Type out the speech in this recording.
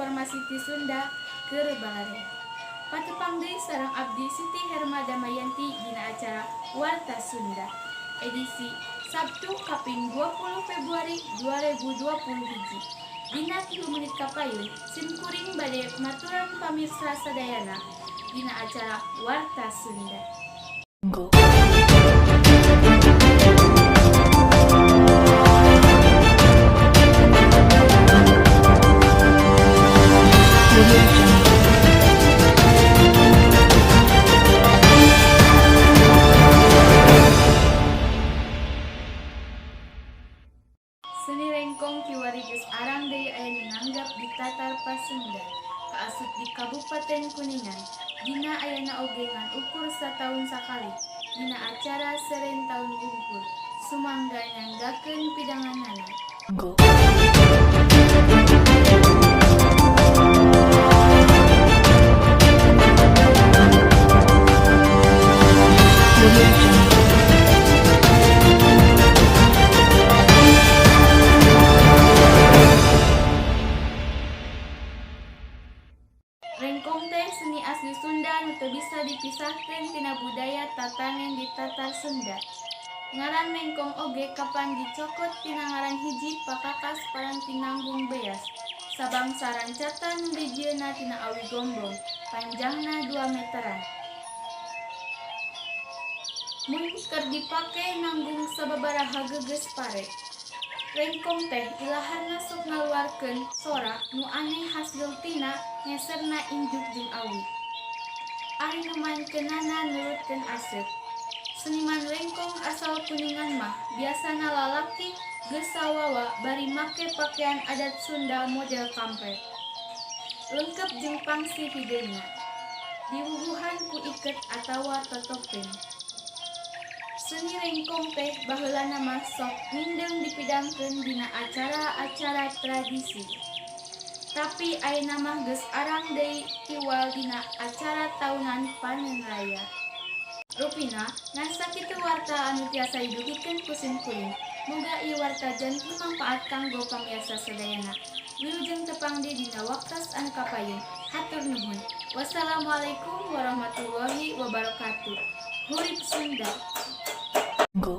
Informasi ti Sunda keur balarea. Patepang deui sareng abdi, Siti Herma Damayanti, dina acara Warta Sunda edisi Sabtu kaping 20 Februari 2020 hiji. Dina 3 menit kapayun sim kuring bade maturan pamirsa sadayana dina acara Warta Sunda. Go. Audio Jungle. Seni rengkong kiwari geus arang deui aya nu nanggap di Tatar Pasundan, kaasup di Kabupaten Kuningan. Dina ayana oge ngan ukur sataun sakali, dina acara seren taun wungkul. Sumangga nyanggakeun pidanganana. Go. Audio Jungle. Rengkong teh seni asli Sunda nu teu bisa dipisahkeun tina budaya tatanen di Tatar Sunda. Ngaran rengkong oge kapan dicokot tina ngaran hiji pakakas paranti nanggung beas. Sabangsa rancatan nu dijieunna tina awi gombong, panjangna 2 meteran. Mun keur dipake nanggung sababaraha gegeus pare. Rengkong teh ilaharna sok ngaluarkeun sora nu aneh hasil tina ngeserna injuk jeung awi. Ari nu maenkeunana nurutkeun aseup. Seniman rengkong asal Kuningan mah biasana lalaki geus sawawa bari make pakean adat Sunda model kampret. Lengkep jeung pangsi hideungna. Diwuwuhan ku iket atawa totopin. Seni rengkong teh baheulana mah sok mindeng dipidangkeun dina acara-acara tradisi. Tapi ayeuna mah geus arang deui tiwal dina acara taunan panen raya. Rupina ngan sakitu warta anu tiasa didugikeun ku sim kuring. Muga ieu warta janten mangpaat kanggo pamiarsa sadayana. Wilujeng tepang deui dina waktos anu kapayun. Hatur nuhun. Wassalamualaikum warahmatullahi wabarakatuh. Hurip Sunda. Go.